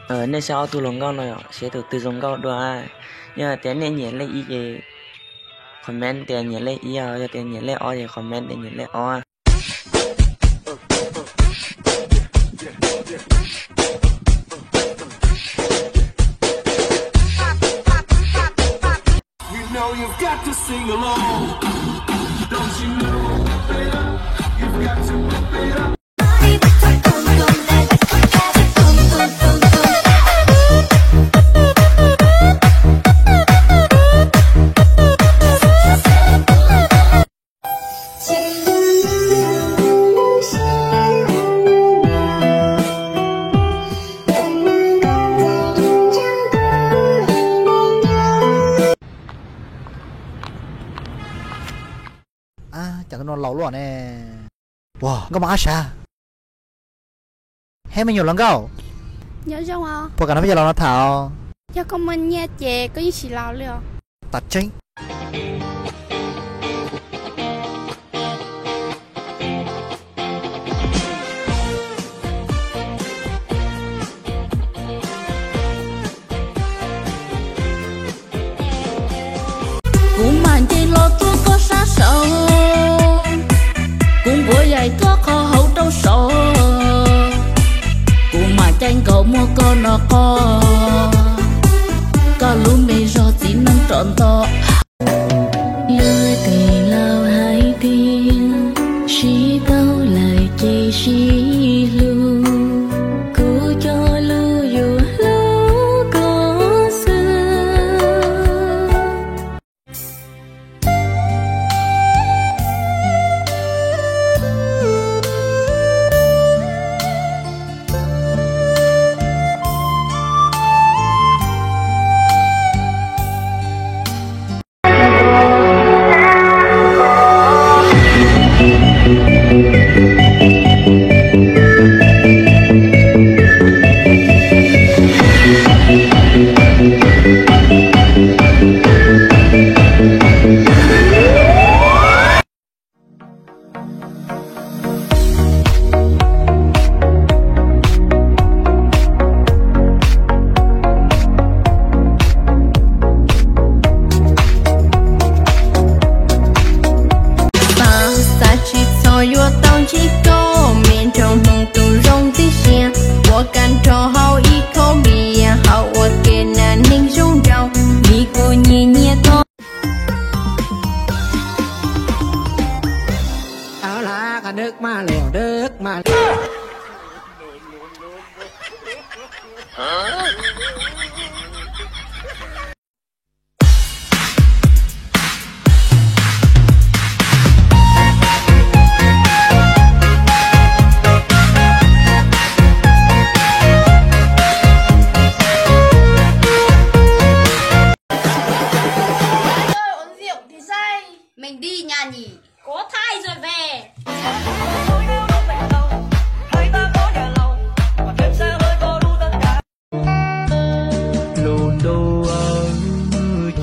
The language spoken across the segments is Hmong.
Nej saib ob tug hluas nkauj no yom, seb tus twg zoo nkauj dua. Yog tias nej nyiam lej ib ces comment tias nyiam lej ib, yog tias nyiam lej ob ces comment tias nyiam lej ob. Cas tus no laus luaj ne. Ua nkauj mas ab sab. Hej me nyuam hluas nkauj, puas kam nrog peb cov laus no tham? Yog koj muaj nyiaj ces koj yeej tsis laus li os. Tas tseeb. Kuv mam nce hlo tuaj koj sab saud, kuv nquav yaim tuaj qhov hauv rau saud, kuv mam caij nkaus muab koj no qog, koj lub me zog txiv neej rov nto. Luag tej laus hais tias sib tau lawm ces sib hlub, kuv cog lus yuav hlub koj xwb. Xav tsis txog yuav tau ntsib koj, me nraug hmoob tus zoo tib siab, ua kaj nrho hau ib khob npias, hau ua ke nas neeg zoo nraug, vim kuv nyiam nyiam koj. Mình đi nhà nghỉ, có thai rồi về. Lus ntuj aw,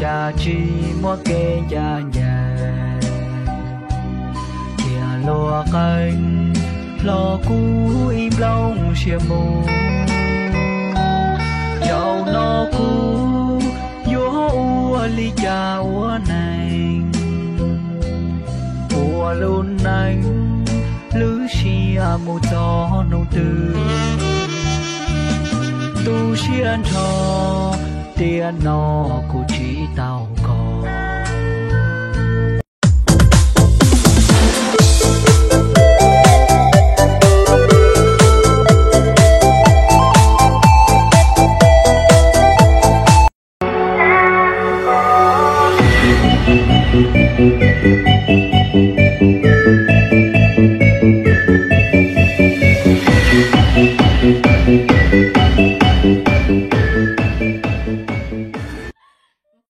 cas tsis muaj kev ncaj ncees, tiag luag qee hlo kuv ib nplooj siab mus. Zaum no kuv yuav ua li cas ua neej, ua lub neej lwm siab mus txog hnub twg. Tu siab nrho, tiam no kuv tsis tau kho.